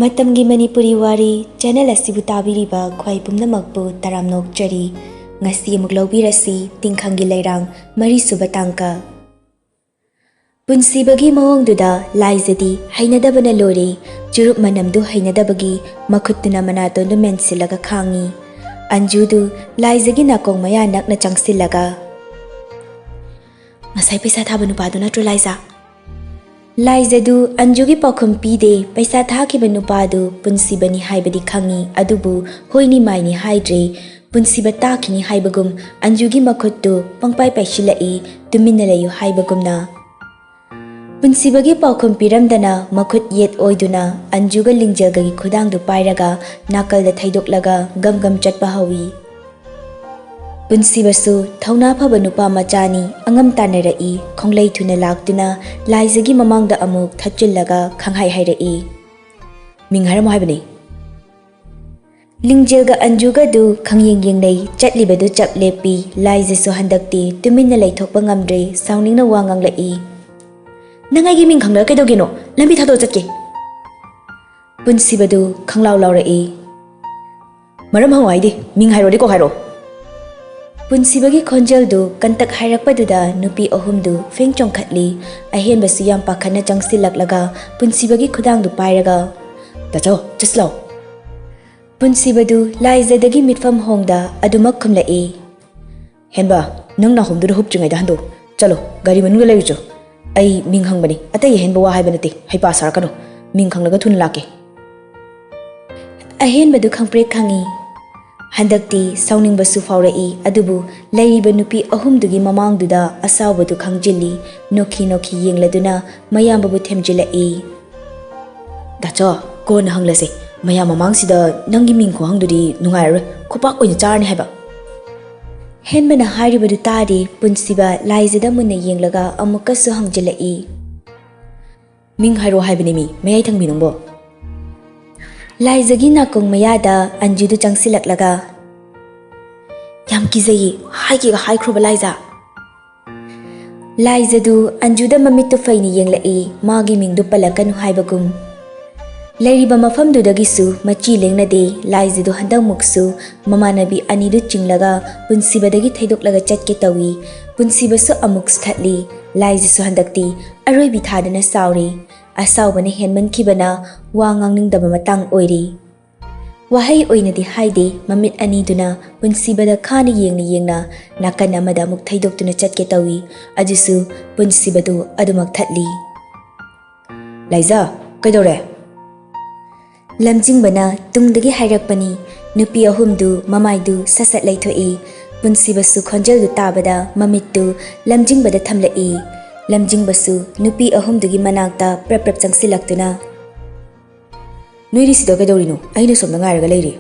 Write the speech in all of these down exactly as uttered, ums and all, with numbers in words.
ꯃꯇꯝꯒꯤ ꯃꯅꯤꯄꯨꯔꯤ ꯋꯥꯔꯤ ꯆꯦꯅꯦꯜ ꯑꯁꯤꯕꯨ ꯇꯥꯕꯤꯔꯤꯕ ꯈ꯭ꯋꯥꯏ ꯄꯨꯝꯅꯃꯛꯄꯨ ꯇꯔꯥꯝꯅ ꯑꯣꯛꯆꯔꯤ꯫ ꯉꯁꯤ ꯑꯃꯨꯛ ꯂꯧꯕꯤꯔꯁꯤ ꯇꯤꯡꯈꯪꯒꯤ ꯂꯩꯔꯥꯡ ꯃꯔꯤꯁꯨꯕ ꯇꯥꯡꯀꯛ꯫ ꯄꯨꯟꯁꯤꯕꯒꯤ ꯃꯑꯣꯡꯗꯨꯗ ꯂꯥꯏꯖꯗꯤ ꯍꯩꯅꯗꯕꯅ ꯂꯣꯏꯔꯦ꯫ ꯆꯨꯔꯨꯞ ꯃꯅꯝꯗꯨ ꯍꯩꯅꯗꯕꯒꯤ ꯃꯈꯨꯠꯇꯨꯅ ꯃꯅꯥꯇꯣꯟꯗꯨ ꯃꯦꯟꯁꯤꯜꯂꯒ ꯈꯥꯡꯉꯤ꯫ ꯑꯟꯖꯨꯗꯨ ꯂꯥꯏꯖꯒꯤ ꯅꯥꯀꯣꯡ ꯃꯌꯥ ꯅꯛꯅ ꯆꯪꯁꯤꯜꯂꯒ, "ꯉꯁꯥꯏ ꯄꯩꯁꯥ ꯊꯥꯕ ꯅꯨꯄꯥꯗꯨ ꯅꯠꯇ꯭ꯔꯣ, ꯂꯥꯏꯖ?" ꯂꯥꯏꯖꯗꯨ ꯑꯟꯖꯨꯒꯤ ꯄꯥꯎꯈꯨꯝ ꯄꯤꯗꯦ꯫ ꯄꯩꯁꯥ ꯊꯥꯈꯤꯕ ꯅꯨꯄꯥꯗꯨ ꯄꯨꯟꯁꯤꯕꯅꯤ ꯍꯥꯏꯕꯗꯤ ꯈꯪꯉꯤ, ꯑꯗꯨꯕꯨ ꯍꯣꯏꯅꯤ ꯃꯥꯏꯅꯤ ꯍꯥꯏꯗ꯭ꯔꯦ꯫ ꯄꯨꯟꯁꯤꯕ ꯇꯥꯈꯤꯅꯤ ꯍꯥꯏꯕꯒꯨꯝ ꯑꯟꯖꯨꯒꯤ ꯃꯈꯨꯠꯇꯨ ꯄꯪꯄꯥꯏ ꯄꯥꯏꯁꯤꯜꯂꯛꯏ, "ꯇꯨꯃꯤꯟꯅ ꯂꯩꯌꯨ" ꯍꯥꯏꯕꯒꯨꯝꯅ꯫ ꯄꯨꯟꯁꯤꯕꯒꯤ ꯄꯥꯎꯈꯨꯝ ꯄꯤꯔꯝꯗꯅ ꯃꯈꯨꯠ ꯌꯦꯠ ꯑꯣꯏꯗꯨꯅ ꯑꯟꯖꯨꯒ ꯂꯤꯡꯖꯦꯜꯒꯒꯤ ꯈꯨꯗꯥꯡꯗꯨ ꯄꯥꯏꯔꯒ ꯅꯥꯀꯜꯗ ꯊꯩꯗꯣꯛꯂꯒ ꯒꯝ ꯒꯝ ꯆꯠꯄ ꯍꯧꯏ꯫ ꯄꯨꯟꯁꯤꯕꯁꯨ ꯊꯧꯅꯥ ꯐꯕ ꯅꯨꯄꯥ ꯃꯆꯥꯅꯤ, ꯑꯉꯝ ꯇꯥꯟꯅꯔꯛꯏ꯫ ꯈꯣꯡꯂꯩ ꯊꯨꯅ ꯂꯥꯛꯇꯨꯅ ꯂꯥꯏꯖꯒꯤ ꯃꯃꯥꯡꯗ ꯑꯃꯨꯛ ꯊꯠꯆꯤꯜꯂꯒ ꯈꯪꯍꯥꯏ ꯍꯥꯏꯔꯛꯏ, "ꯃꯤꯡ ꯍꯥꯏꯔꯝꯃꯣ ꯍꯥꯏꯕꯅꯤ"꯫ ꯂꯤꯡꯖꯦꯜꯒ ꯑꯟꯖꯨꯒꯗꯨ ꯈꯪꯌꯦꯡ ꯌꯦꯡꯅꯩ꯫ ꯆꯠꯂꯤꯕꯗꯨ ꯆꯞ ꯂꯦꯞꯄꯤ꯫ ꯂꯥꯏꯖꯁꯨ ꯍꯟꯗꯛꯇꯤ ꯇꯨꯃꯤꯟꯅ ꯂꯩꯊꯣꯛꯄ ꯉꯝꯗ꯭ꯔꯦ, ꯁꯥꯎꯅꯤꯡꯅ ꯋꯥ ꯉꯥꯡꯂꯛꯏ, "ꯅꯪ ꯑꯩꯒꯤ ꯃꯤꯡ ꯈꯪꯗꯅ ꯀꯩꯗꯧꯒꯦꯅꯣ? ꯂꯝꯕꯤ ꯊꯥꯗꯣꯛꯑ ꯆꯠꯀꯦ!" ꯄꯨꯟꯁꯤꯕꯗꯨ ꯈꯪꯂꯥꯎ ꯂꯥꯎꯔꯛꯏ꯫ "ꯃꯔꯝ ꯍꯪꯉꯣ ꯍꯥꯏꯗꯤ, ꯃꯤꯡ ꯍꯥꯏꯔꯣꯗꯤ ꯀꯣꯛ ꯍꯥꯏꯔꯣ"꯫ ꯄꯨꯟꯁꯤꯕꯒꯤ ꯈꯣꯟꯖꯦꯜꯗꯨ ꯀꯟꯇꯛ ꯍꯥꯏꯔꯛꯄꯗꯨꯗ ꯅꯨꯄꯤ ꯑꯍꯨꯝꯗꯨ ꯐꯦꯡ ꯆꯣꯡꯈꯠꯂꯤ꯫ ꯑꯍꯦꯟꯕꯁꯨ ꯌꯥꯝ ꯄꯥꯈꯠꯅ ꯆꯪꯁꯤꯜꯂꯛꯂꯒ ꯄꯨꯟꯁꯤꯕꯒꯤ ꯈꯨꯗꯥꯡꯗꯨ ꯄꯥꯏꯔꯒ, "ꯇꯥꯆꯧ, ꯆꯠꯁꯤ ꯂꯥꯎ"꯫ ꯄꯨꯟꯁꯤꯕꯗꯨ ꯂꯥꯏꯖꯗꯒꯤ ꯃꯤꯠꯐꯝ ꯍꯣꯡꯗ ꯑꯗꯨꯃꯛ ꯈꯨꯝꯂꯛꯏ꯫ "ꯍꯦꯟꯕ, ꯅꯪ ꯅꯥꯍꯣꯝꯗꯨꯗ ꯍꯨꯞꯇ꯭ꯔꯤꯉꯩꯗ ꯍꯟꯗꯣꯛ꯫ ꯆꯠꯂꯣ, ꯒꯥꯔꯤ ꯃꯅꯨꯡꯗ ꯂꯩꯔꯨꯆꯣ꯫ ꯑꯩ ꯃꯤꯡ ꯍꯪꯕꯅꯤ, ꯑꯇꯩ ꯑꯍꯦꯟꯕ ꯋꯥ ꯍꯥꯏꯕ ꯅꯠꯇꯦ, ꯍꯩꯄꯥ ꯁꯥꯔꯛꯀꯅꯨ꯫ ꯃꯤꯡ ꯈꯪꯂꯒ ꯊꯨꯅ ꯂꯥꯛꯀꯦ"꯫ ꯑꯍꯦꯟꯕꯗꯨ ꯈꯪꯄ꯭ꯔꯦꯛ ꯈꯪꯏ꯫ ꯍꯟꯗꯛꯇꯤ ꯁꯥꯎꯅꯤꯡꯕꯁꯨ ꯐꯥꯎꯔꯛꯏ, ꯑꯗꯨꯕꯨ ꯂꯩꯔꯤꯕ ꯅꯨꯄꯤ ꯑꯍꯨꯝꯗꯨꯒꯤ ꯃꯃꯥꯡꯗꯨꯗ ꯑꯁꯥꯎꯕꯗꯨ ꯈꯪꯖꯤꯜꯂꯤ꯫ ꯅꯣꯛꯈꯤ ꯅꯣꯛꯈꯤ ꯌꯦꯡꯂꯗꯨꯅ ꯃꯌꯥꯝꯕꯕꯨ ꯊꯦꯝꯖꯤꯜꯂꯛꯏ꯫ "ꯗꯥꯆꯣ, ꯀꯣꯟꯅ ꯍꯪꯂꯁꯦ꯫ ꯃꯌꯥꯝ ꯃꯃꯥꯡꯁꯤꯗ ꯅꯪꯒꯤ ꯃꯤꯡ ꯈꯨꯍꯪꯗꯨꯗꯤ ꯅꯨꯡꯉꯥꯏꯔꯔꯣꯏ꯫ ꯈꯨꯄꯥꯛ ꯑꯣꯏꯅ ꯆꯥꯔꯅꯤ ꯍꯥꯏꯕ"꯫ ꯍꯦꯟꯕꯅ ꯍꯥꯏꯔꯤꯕꯗꯨ ꯇꯥꯗꯦ꯫ ꯄꯨꯟꯁꯤꯕ ꯂꯥꯏꯖꯗ ꯃꯨꯟꯅ ꯌꯦꯡꯂꯒ ꯑꯃꯨꯛꯀꯁꯨ ꯍꯪꯖꯤꯜꯂꯛꯏ꯫ "ꯃꯤꯡ ꯍꯥꯏꯔꯣ ꯍꯥꯏꯕꯅꯦ ꯃꯤ, ꯃꯌꯥꯏ ꯊꯪꯕꯤ ꯅꯪꯕꯣ"꯫ ꯂꯥꯏꯖꯒꯤ ꯅꯥꯀꯣꯡ ꯃꯌꯥꯗ ꯑꯟꯖꯨꯗꯨ ꯆꯪꯁꯤꯜꯂꯛꯂꯒ, "ꯌꯥꯝ ꯀꯤꯖꯩꯌꯦ, ꯍꯥꯏꯒꯦꯒ ꯍꯥꯏꯈ꯭ꯔꯣꯕ ꯂꯥꯏꯖ"꯫ ꯂꯥꯏꯖꯗꯨ ꯑꯟꯖꯨꯗ ꯃꯃꯤꯠꯇꯨ ꯐꯩꯅ ꯌꯦꯡꯂꯛꯏ, ꯃꯥꯒꯤ ꯃꯤꯡꯗꯨ ꯄꯜꯂꯛꯀꯅꯨ ꯍꯥꯏꯕꯒꯨꯝ꯫ ꯂꯩꯔꯤꯕ ꯃꯐꯝꯗꯨꯗꯒꯤꯁꯨ ꯃꯆꯤ ꯂꯦꯡꯅꯗꯦ꯫ ꯂꯥꯏꯖꯗꯨ ꯍꯟꯗꯛꯃꯨꯛꯁꯨ ꯃꯃꯥꯟꯅꯕꯤ ꯑꯅꯤꯗꯨ ꯆꯤꯡꯂꯒ ꯄꯨꯟꯁꯤꯕꯗꯒꯤ ꯊꯩꯗꯣꯛꯂꯒ ꯆꯠꯀꯦ ꯇꯧꯏ꯫ ꯄꯨꯟꯁꯤꯕꯁꯨ ꯑꯃꯨꯛꯁꯨ ꯊꯠꯂꯤ꯫ ꯂꯥꯏꯖꯁꯨ ꯍꯟꯗꯛꯇꯤ ꯑꯔꯣꯏꯕꯤ ꯊꯥꯗꯅ ꯁꯥꯎꯔꯤ꯫ ꯑꯁꯥꯎꯕꯅ ꯍꯦꯟꯃꯟꯈꯤꯕꯅ ꯋꯥ ꯉꯥꯡꯅꯤꯡꯗꯕ ꯃꯇꯥꯡ ꯑꯣꯏꯔꯤ꯫ ꯋꯥꯍꯩ ꯑꯣꯏꯅꯗꯤ ꯍꯥꯏꯗꯦ, ꯃꯃꯤꯠ ꯑꯅꯤꯗꯨꯅ ꯄꯨꯟꯁꯤꯕꯗ ꯈꯥꯅ ꯌꯦꯡꯅ ꯌꯦꯡꯅ ꯅꯥꯀꯟ ꯑꯃꯗ ꯑꯃꯨꯛ ꯊꯩꯗꯣꯛꯇꯨꯅ ꯆꯠꯀꯦ ꯇꯧꯏ꯫ ꯑꯗꯨꯁꯨ ꯄꯨꯟꯁꯤꯕꯗꯨ ꯑꯗꯨꯃꯛ ꯊꯠꯂꯤ꯫ "ꯂꯥꯏꯖ, ꯀꯩꯗꯧꯔꯦ?" ꯂꯝꯖꯤꯡꯕꯅ ꯇꯨꯡꯗꯒꯤ ꯍꯥꯏꯔꯛꯄꯅꯤ꯫ ꯅꯨꯄꯤ ꯑꯍꯨꯝꯗꯨ ꯃꯃꯥꯏꯗꯨ ꯁꯠ ꯁꯠ ꯂꯩꯊꯣꯛꯏ꯫ ꯄꯨꯟꯁꯤꯕꯁꯨ ꯈꯣꯟꯖꯦꯜꯗꯨ ꯇꯥꯕꯗ ꯃꯃꯤꯠꯇꯨ ꯂꯝꯖꯤꯡꯕꯗ ꯊꯝꯂꯛꯏ꯫ ꯂꯝꯖꯤꯡꯕꯁꯨ ꯅꯨꯄꯤ ꯑꯍꯨꯝꯗꯨꯒꯤ ꯃꯅꯥꯛꯇ ꯄ꯭ꯔꯞ ꯄ꯭ꯔꯞ ꯆꯪꯁꯤꯜꯂꯛꯇꯨꯅ, "ꯅꯣꯏꯗꯤ ꯁꯤꯗ ꯀꯩꯗꯧꯔꯤꯅꯣ? ꯑꯩꯅ ꯁꯣꯝꯗ ꯉꯥꯏꯔꯒ ꯂꯩꯔꯤ꯫"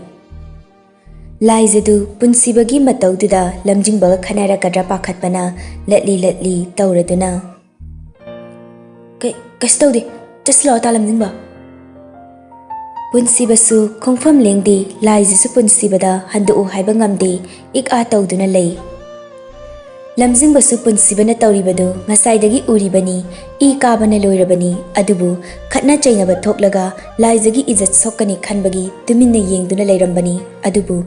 ꯂꯥꯏꯖꯗꯨ ꯄꯨꯟꯁꯤꯕꯒꯤ ꯃꯇꯧꯗꯨꯗ ꯂꯝꯖꯤꯡꯕꯒ ꯈꯟꯅꯔꯛꯀꯗ꯭ꯔꯥ ꯄꯥꯈꯠꯄꯅ ꯂꯠꯂꯤ ꯂꯠꯂꯤ ꯇꯧꯔꯗꯨꯅ, "ꯀꯩ-, ꯀꯩꯁꯨ ꯇꯧꯗꯦ, ꯆꯠꯁꯤꯜꯂꯛꯑꯣ ꯇꯥ ꯂꯝꯖꯤꯡꯕ꯫" ꯄꯨꯟꯁꯤꯕꯁꯨ ꯈꯣꯡꯐꯝ ꯂꯦꯡꯗꯦ꯫ ꯂꯥꯏꯖꯁꯨ ꯄꯨꯟꯁꯤꯕꯗ ꯍꯟꯗꯣꯛꯎ ꯍꯥꯏꯕ ꯉꯝꯗꯦ, ꯏꯛ ꯑꯥ ꯇꯧꯗꯨꯅ ꯂꯩ꯫ ꯂꯝꯖꯤꯡꯕꯁꯨ ꯄꯨꯟꯁꯤꯕꯅ ꯇꯧꯔꯤꯕꯗꯨ ꯉꯁꯥꯏꯗꯒꯤ ꯎꯔꯤꯕꯅꯤ꯫ ꯏ ꯀꯥꯕꯅ ꯂꯣꯏꯔꯕꯅꯤ꯫ ꯑꯗꯨꯕꯨ ꯈꯠꯅ ꯆꯩꯅꯕ ꯊꯣꯛꯂꯒ ꯂꯥꯏꯖꯒꯤ ꯏꯖꯠ ꯁꯣꯛꯀꯅꯤ ꯈꯟꯕꯒꯤ ꯇꯨꯃꯤꯟꯅ ꯌꯦꯡꯗꯨꯅ ꯂꯩꯔꯝꯕꯅꯤ꯫ ꯑꯗꯨꯕꯨ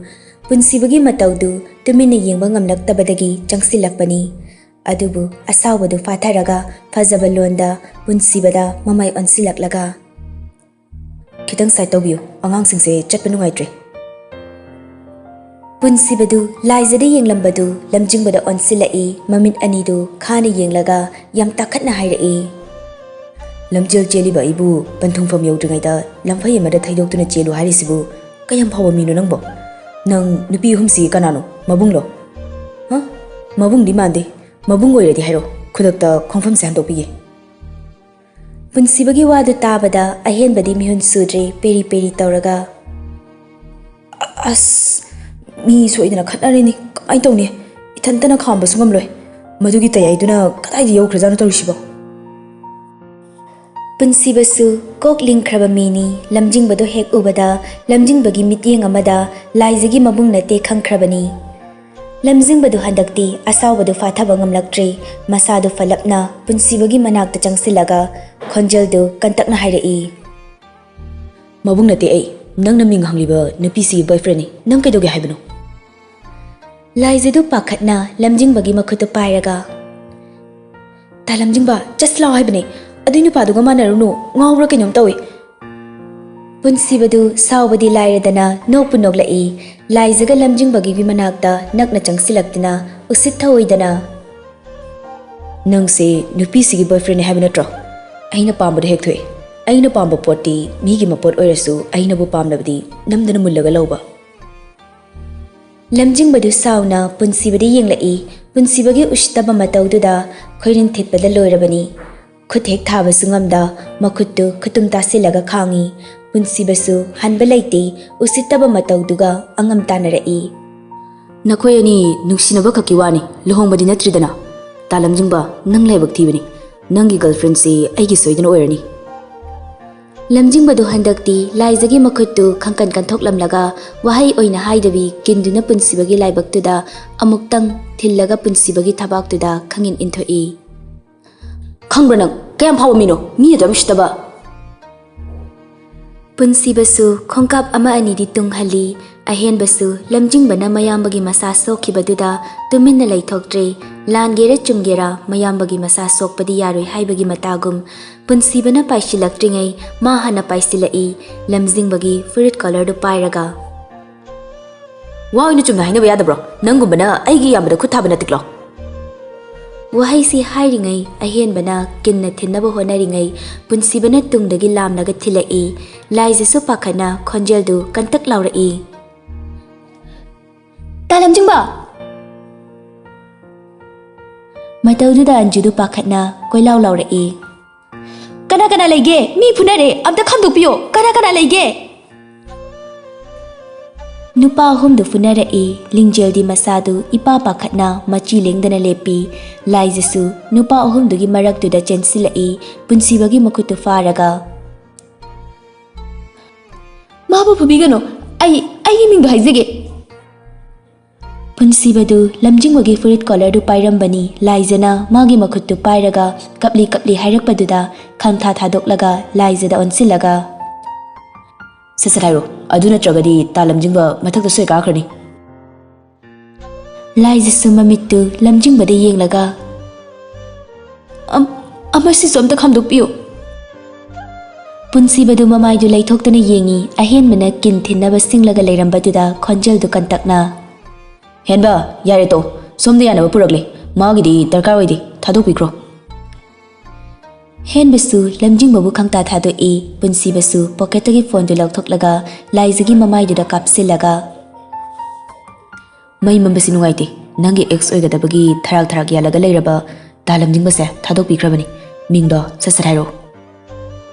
ꯄꯨꯟꯁꯤꯕꯒꯤ ꯃꯇꯧꯗꯨ ꯇꯨꯃꯤꯟꯅ ꯌꯦꯡꯕ ꯉꯝꯂꯛꯇꯕꯗꯒꯤ ꯆꯪꯁꯤꯜꯂꯛꯄꯅꯤ꯫ ꯑꯗꯨꯕꯨ ꯑꯁꯥꯎꯕꯗꯨ ꯐꯥꯊꯔꯒ ꯐꯖꯕ ꯂꯣꯟꯗ ꯄꯨꯟꯁꯤꯕꯗ ꯃꯃꯥꯏ ꯑꯣꯟꯁꯤꯜꯂꯛꯂꯒ, "ꯈꯤꯇꯪ ꯁꯥꯏꯠ ꯇꯧꯕꯤꯌꯨ, ꯑꯉꯥꯡꯁꯤꯡꯁꯦ ꯆꯠꯄ ꯅꯨꯡꯉꯥꯏꯇ꯭ꯔꯦ꯫" ꯄꯨꯟꯁꯤꯕꯗꯨ ꯂꯥꯏꯖꯗ ꯌꯦꯡꯂꯝꯕꯗꯨ ꯂꯝꯖꯤꯡꯕꯗ ꯑꯣꯟꯁꯤꯜꯂꯛꯏ꯫ ꯃꯃꯤꯠ ꯑꯅꯤꯗꯨ ꯈꯥꯅ ꯌꯦꯡꯂꯒ ꯌꯥꯝ ꯇꯥꯈꯠꯅ ꯍꯥꯏꯔꯛꯏ, "ꯂꯝꯖꯦꯜ ꯆꯦꯜꯂꯤꯕ ꯑꯩꯕꯨ ꯄꯟꯊꯨꯡꯐꯝ ꯌꯧꯗ꯭ꯔꯤꯉꯩꯗ ꯂꯝꯐꯩ ꯑꯃꯗ ꯊꯩꯗꯣꯛꯇꯨꯅ ꯆꯦꯜꯂꯨ ꯍꯥꯏꯔꯤꯁꯤꯕꯨ ꯀꯌꯥꯝ ꯐꯥꯎꯕ ꯃꯤꯅꯣ ꯅꯪꯕꯣ? ꯅꯪ ꯅꯨꯄꯤ ꯑꯍꯨꯝꯁꯤ ꯀꯅꯥꯅꯣ? ꯃꯕꯨꯡꯂꯣ? ꯍ? ꯃꯕꯨꯡꯗꯤ ꯃꯥꯟꯗꯦ꯫ ꯃꯕꯨꯡ ꯑꯣꯏꯔꯗꯤ ꯍꯥꯏꯔꯣ, ꯈꯨꯗꯛꯇ ꯈꯣꯡꯐꯝꯁꯦ ꯍꯟꯗꯣꯛꯄꯤꯒꯦ꯫" ꯄꯨꯟꯁꯤꯕꯒꯤ ꯋꯥꯗꯨ ꯇꯥꯕꯗ ꯑꯍꯦꯟꯕꯗꯤ ꯃꯤꯍꯨꯟ ꯁꯨꯗ꯭ꯔꯦ, ꯄꯦꯔꯤ ꯄꯦꯔꯤ ꯇꯧꯔꯒ, "ꯑ-, ꯑꯁ, ꯃꯤ ꯁꯣꯏꯗꯅ ꯈꯠꯅꯔꯤꯅꯤ, ꯀꯃꯥꯏꯅ ꯇꯧꯅꯤ? ꯏꯊꯟꯇꯅ ꯈꯥꯝꯕꯁꯨ ꯉꯝꯂꯣꯏ꯫ ꯃꯗꯨꯒꯤ ꯇꯌꯥꯏꯗꯨꯅ ꯀꯗꯥꯏꯗ ꯌꯧꯈ꯭ꯔꯖꯥꯠꯅꯣ ꯇꯧꯔꯤꯁꯤꯕꯣ?" ꯄꯨꯟꯁꯤꯕꯁꯨ ꯀꯣꯛ ꯂꯤꯡꯈ꯭ꯔꯕ ꯃꯤꯅꯤ꯫ ꯂꯝꯖꯤꯡꯕꯗꯨ ꯍꯦꯛ ꯎꯕꯗ ꯂꯝꯖꯤꯡꯕꯒꯤ ꯃꯤꯠꯌꯦꯡ ꯑꯃꯗ ꯂꯥꯏꯖꯒꯤ ꯃꯕꯨꯡ ꯅꯠꯇꯦ ꯈꯪꯈ꯭ꯔꯕꯅꯤ꯫ ꯂꯝꯖꯤꯡꯕꯗꯨ ꯍꯟꯗꯛꯇꯤ ꯑꯁꯥꯎꯕꯗꯨ ꯐꯥꯊꯕ ꯉꯝꯂꯛꯇ꯭ꯔꯦ꯫ ꯃꯁꯥꯗꯨ ꯐꯠꯂꯞꯅ ꯄꯨꯟꯁꯤꯕꯒꯤ ꯃꯅꯥꯛꯇ ꯆꯪꯁꯤꯜꯂꯒ ꯈꯣꯟꯖꯦꯜꯗꯨ ꯀꯟꯇꯛꯅ ꯍꯥꯏꯔꯛꯏ, ꯃꯕꯨꯡ ꯅꯠꯇꯦ ꯑꯩ꯫ ꯅꯪꯅ ꯃꯤꯡ ꯍꯪꯂꯤꯕ ꯅꯨꯄꯤꯁꯤꯒꯤ boyfriendꯅꯤ꯫ ꯅꯪ ꯀꯩꯗꯧꯒꯦ ꯍꯥꯏꯕꯅꯣ? ꯂꯥꯏꯖꯗꯨ ꯄꯥꯈꯠꯅ ꯂꯝꯖꯤꯡꯕꯒꯤ ꯃꯈꯨꯠꯇꯨ ꯄꯥꯏꯔꯒ, "ꯇꯥ ꯂꯝꯖꯤꯡꯕ, just ꯂꯥꯎ ꯍꯥꯏꯕꯅꯦ꯫ ꯑꯗꯨꯏ ꯅꯨꯄꯥꯗꯨꯒ ꯃꯥꯟꯅꯔꯨꯅꯨ, ꯉꯥꯎꯕ꯭ꯔꯥ ꯀꯩꯅꯣꯝ ꯇꯧꯏ꯫" ꯄꯨꯟꯁꯤꯕꯗꯨ ꯁꯥꯎꯕꯗꯤ ꯂꯥꯏꯔꯗꯅ ꯅꯣꯛꯄꯨ ꯅꯣꯛꯂꯛꯏ꯫ ꯂꯥꯏꯖꯒ ꯂꯝꯖꯤꯡꯕꯒꯤ ꯃꯅꯥꯛꯇ ꯅꯛꯅ ꯆꯪꯁꯤꯜꯂꯛꯇꯨꯅ ꯎꯁꯤꯠ ꯊꯑꯣꯏꯗꯅ, "ꯅꯪꯁꯦ ꯅꯨꯄꯤꯁꯤꯒꯤ boyfriendꯅꯦ ꯍꯥꯏꯕ ꯅꯠꯇ꯭ꯔꯣ? ꯑꯩꯅ ꯄꯥꯝꯕꯗꯣ ꯍꯦꯛ ꯊꯣꯛꯑꯦ꯫ ꯑꯩꯅ ꯄꯥꯝꯕ ꯄꯣꯠꯇꯤ ꯃꯤꯒꯤ ꯃꯄꯣꯠ ꯑꯣꯏꯔꯁꯨ ꯑꯩꯅꯕꯨ ꯄꯥꯝꯂꯕꯗꯤ ꯅꯝꯗꯅ ꯃꯨꯜꯂꯒ ꯂꯧꯕ꯫" ꯂꯝꯖꯤꯡꯕꯗꯨ ꯁꯥꯎꯅ ꯄꯨꯟꯁꯤꯕꯗ ꯌꯦꯡꯂꯛꯏ꯫ ꯄꯨꯟꯁꯤꯕꯒꯤ ꯎꯁꯤꯠꯇꯕ ꯃꯇꯧꯗꯨꯗ ꯈꯣꯏꯔꯤꯟ ꯊꯤꯠꯄꯗ ꯂꯣꯏꯔꯕꯅꯤ꯫ ꯈꯨꯠ ꯍꯦꯛ ꯊꯥꯕꯁꯨ ꯉꯝꯗ ꯃꯈꯨꯠꯇꯨ ꯈꯨꯇꯨꯝ ꯇꯥꯁꯤꯜꯂꯒ ꯈꯥꯡꯉꯤ꯫ ꯄꯨꯟꯁꯤꯕꯁꯨ ꯍꯟꯕ ꯂꯩꯇꯦ, ꯎꯁꯤꯠꯇꯕ ꯃꯇꯧꯗꯨꯒ ꯑꯉꯝ ꯇꯥꯅꯔꯛꯏ꯫ "ꯅꯈꯣꯏ ꯑꯅꯤ ꯅꯨꯡꯁꯤꯅꯕ ꯈꯛꯀꯤ ꯋꯥꯅꯤ, ꯂꯨꯍꯣꯡꯕꯗꯤ ꯅꯠꯇ꯭ꯔꯤꯗꯅ꯫ ꯇꯥ ꯂꯝꯖꯤꯡꯕ, ꯅꯪ ꯂꯥꯏꯕꯛ ꯊꯤꯕꯅꯤ꯫ ꯅꯪꯒꯤ girlfriendꯁꯤ ꯑꯩꯒꯤ ꯁꯣꯏꯗꯅ ꯑꯣꯏꯔꯅꯤ꯫" ꯂꯝꯖꯤꯡꯕꯗꯨ ꯍꯟꯗꯛꯇꯤ ꯂꯥꯏꯖꯒꯤ ꯃꯈꯨꯠꯇꯨ ꯈꯪꯀꯟ ꯀꯟꯊꯣꯛꯂꯝꯂꯒ ꯋꯥꯍꯩ ꯑꯣꯏꯅ ꯍꯥꯏꯗꯕꯤ ꯀꯤꯟꯗꯨꯅ ꯄꯨꯟꯁꯤꯕꯒꯤ ꯂꯥꯏꯕꯛꯇꯨꯗ ꯑꯃꯨꯛꯇꯪ ꯊꯤꯜꯂꯒ ꯄꯨꯟꯁꯤꯕꯒꯤ ꯊꯕꯥꯛꯇꯨꯗ ꯈꯪꯏꯟ ꯏꯟꯊꯣꯛꯏ꯫ "ꯈꯪꯕ꯭ꯔꯥ ꯅꯪ ꯀꯌꯥꯝ ꯐꯥꯎꯕ ꯃꯤꯅꯣ? ꯃꯤ ꯑꯗꯨ ꯌꯥꯝ ꯎꯁꯤꯠꯇꯕ!" ꯄꯨꯟꯁꯤꯕꯁꯨ ꯈꯣꯡꯀꯥꯞ ꯑꯃ ꯑꯅꯤꯗꯤ ꯇꯨꯡꯍꯜꯂꯤ꯫ ꯑꯍꯦꯟꯕꯁꯨ ꯂꯝꯖꯤꯡꯕꯅ ꯃꯌꯥꯝꯕꯒꯤ ꯃꯁꯥ ꯁꯣꯛꯈꯤꯕꯗꯨꯗ ꯇꯨꯃꯤꯟꯅ ꯂꯩꯊꯣꯛꯇ꯭ꯔꯦ꯫ ꯂꯥꯟꯒꯦꯔꯥ ꯆꯨꯝꯒꯦꯔꯥ ꯃꯌꯥꯝꯕꯒꯤ ꯃꯁꯥ ꯁꯣꯛꯄꯗꯤ ꯌꯥꯔꯣꯏ ꯍꯥꯏꯕꯒꯤ ꯃꯇꯥꯒꯨꯝ ꯄꯨꯟꯁꯤꯕꯅ ꯄꯥꯏꯁꯤꯜꯂꯛꯇ꯭ꯔꯤꯉꯩ ꯃꯥ ꯍꯥꯟꯅ ꯄꯥꯏꯁꯤꯜꯂꯛꯏ꯫ ꯂꯝꯖꯤꯡꯕꯒꯤ ꯐꯨꯔꯤꯠ collarꯗꯨ ꯄꯥꯏꯔꯒ, "ꯋꯥ ꯑꯣꯏꯅ ꯆꯨꯝꯅ ꯍꯥꯏꯅꯕ ꯌꯥꯗꯕ꯭ꯔꯣ? ꯅꯪꯒꯨꯝꯕꯅ ꯑꯩꯒꯤ ꯏꯌꯥꯝꯕꯗ ꯈꯨꯠ ꯊꯥꯕ ꯅꯠꯇꯦꯀꯣ?" ꯋꯥꯍꯩꯁꯤ ꯍꯥꯏꯔꯤꯉꯩ ꯑꯍꯦꯟꯕꯅ ꯀꯤꯟꯅ ꯊꯤꯟꯅꯕ ꯍꯣꯠꯅꯔꯤꯉꯩ ꯄꯨꯟꯁꯤꯕꯅ ꯇꯨꯡꯗꯒꯤ ꯂꯥꯝꯂꯒ ꯊꯤꯜꯂꯛꯏ꯫ ꯂꯥꯏꯖꯁꯨ ꯄꯥꯈꯠꯅ ꯈꯣꯟꯖꯦꯜꯗꯨ ꯀꯟꯇꯛ ꯂꯥꯎꯔꯛꯏ꯫ "ꯇꯥ ꯂꯝꯖꯤꯡꯕ!" ꯃꯇꯧꯗꯨꯗ ꯑꯟꯖꯨꯗꯨ ꯄꯥꯈꯠꯅ ꯀꯣꯏꯂꯥꯎ ꯂꯥꯎꯔꯛꯏ꯫ "ꯀꯅꯥ ꯀꯅꯥ ꯂꯩꯒꯦ? ꯃꯤ ꯐꯨꯅꯔꯦ, ꯑꯝꯇ ꯈꯥꯝꯗꯣꯛꯄꯤꯌꯣ꯫ ꯀꯅꯥ ꯀꯅꯥ ꯂꯩꯒꯦ?" ꯅꯨꯄꯥ ꯑꯍꯨꯝꯗꯨ ꯐꯨꯅꯔꯛꯏ꯫ ꯂꯤꯡꯖꯦꯜꯗꯤ ꯃꯁꯥꯗꯨ ꯏꯄꯥ ꯄꯥꯈꯠꯅ ꯃꯆꯤ ꯂꯦꯡꯗꯅ ꯂꯦꯞꯄꯤ꯫ ꯂꯥꯏꯖꯁꯨ ꯅꯨꯄꯥ ꯑꯍꯨꯝꯗꯨꯒꯤ ꯃꯔꯛꯇꯨꯗ ꯆꯦꯟꯁꯤꯜꯂꯛꯏ꯫ ꯄꯨꯟꯁꯤꯕꯒꯤ ꯃꯈꯨꯠꯇꯨ ꯐꯥꯔꯒ, "ꯃꯥꯕꯨ ꯐꯨꯕꯤꯒꯅꯨ, ꯑꯩ, ꯑꯩꯒꯤ ꯃꯤꯡꯗꯣ ꯍꯥꯏꯖꯒꯦ꯫" ꯄꯨꯟꯁꯤꯕꯗꯨ ꯂꯝꯖꯤꯡꯕꯒꯤ ꯐꯨꯔꯤꯠ collarꯗꯨ ꯄꯥꯏꯔꯝꯕꯅꯤ꯫ ꯂꯥꯏꯖꯅ ꯃꯥꯒꯤ ꯃꯈꯨꯠꯇꯨ ꯄꯥꯏꯔꯒ ꯀꯞꯂꯤ ꯀꯞꯂꯤ ꯍꯥꯏꯔꯛꯄꯗꯨꯗ ꯈꯥꯡꯊꯥ ꯊꯥꯗꯣꯛꯂꯒ ꯂꯥꯏꯖꯗ ꯑꯣꯟꯁꯤꯜꯂꯒ, "ꯁꯠ ꯁꯠ ꯍꯥꯏꯔꯣ, ꯑꯗꯨ ꯅꯠꯇ꯭ꯔꯒꯗꯤ ꯇꯥ ꯂꯝꯖꯤꯡꯕ ꯃꯊꯛꯇ ꯁꯣꯏ ꯀꯥꯈ꯭ꯔꯅꯤ꯫" ꯂꯥꯏꯖꯁꯨ ꯃꯃꯤꯠꯇꯨ ꯂꯝꯖꯤꯡꯕꯗ ꯌꯦꯡꯂꯒ, "ꯑꯝ-, ꯑꯃꯁꯤꯁꯨ ꯑꯝꯇ ꯈꯥꯝꯗꯣꯛꯄꯤꯌꯨ꯫" ꯄꯨꯟꯁꯤꯕꯗꯨ ꯃꯃꯥꯏꯗꯨ ꯂꯩꯊꯣꯛꯇꯨꯅ ꯌꯦꯡꯉꯤ꯫ ꯑꯍꯦꯟꯕꯅ ꯀꯤꯟ ꯊꯤꯟꯅꯕ ꯁꯤꯡꯂꯒ ꯂꯩꯔꯝꯕꯗꯨꯗ ꯈꯣꯟꯖꯦꯜꯗꯨ ꯀꯟꯇꯛꯅ, "ꯍꯦꯟꯕ, ꯌꯥꯔꯦ ꯇꯣ, ꯁꯣꯝꯗ ꯌꯥꯅꯕ ꯄꯨꯔꯛꯂꯦ, ꯃꯥꯒꯤꯗꯤ ꯗꯔꯀꯥꯔ ꯑꯣꯏꯗꯦ, ꯊꯥꯗꯣꯛꯄꯤꯈ꯭ꯔꯣ꯫" ꯍꯦꯟꯕꯁꯨ ꯂꯝꯖꯤꯡꯕꯕꯨ ꯈꯪꯇꯥ ꯊꯥꯗꯣꯛꯏ꯫ ꯄꯨꯟꯁꯤꯕꯁꯨ ꯄꯣꯀꯦꯠꯇꯒꯤ ꯐꯣꯟꯗꯨ ꯂꯧꯊꯣꯛꯂꯒ ꯂꯥꯏꯖꯒꯤ ꯃꯃꯥꯏꯗꯨꯗ ꯀꯥꯞꯁꯤꯜꯂꯒ, "ꯃꯩ ꯃꯝꯕꯁꯤ ꯅꯨꯡꯉꯥꯏꯇꯦ꯫ ꯅꯪꯒꯤ ꯑꯦꯛꯁ ꯑꯣꯏꯒꯗꯕꯒꯤ ꯊꯔꯥꯛ ꯊꯔꯥꯛ ꯌꯥꯜꯂꯒ ꯂꯩꯔꯕ ꯇꯥ ꯂꯝꯖꯤꯡꯕꯁꯦ ꯊꯥꯗꯣꯛꯄꯤꯈ꯭ꯔꯕꯅꯤ꯫ ꯃꯤꯡꯗꯣ ꯁꯠ ꯁꯠ ꯍꯥꯏꯔꯛꯑꯣ꯫"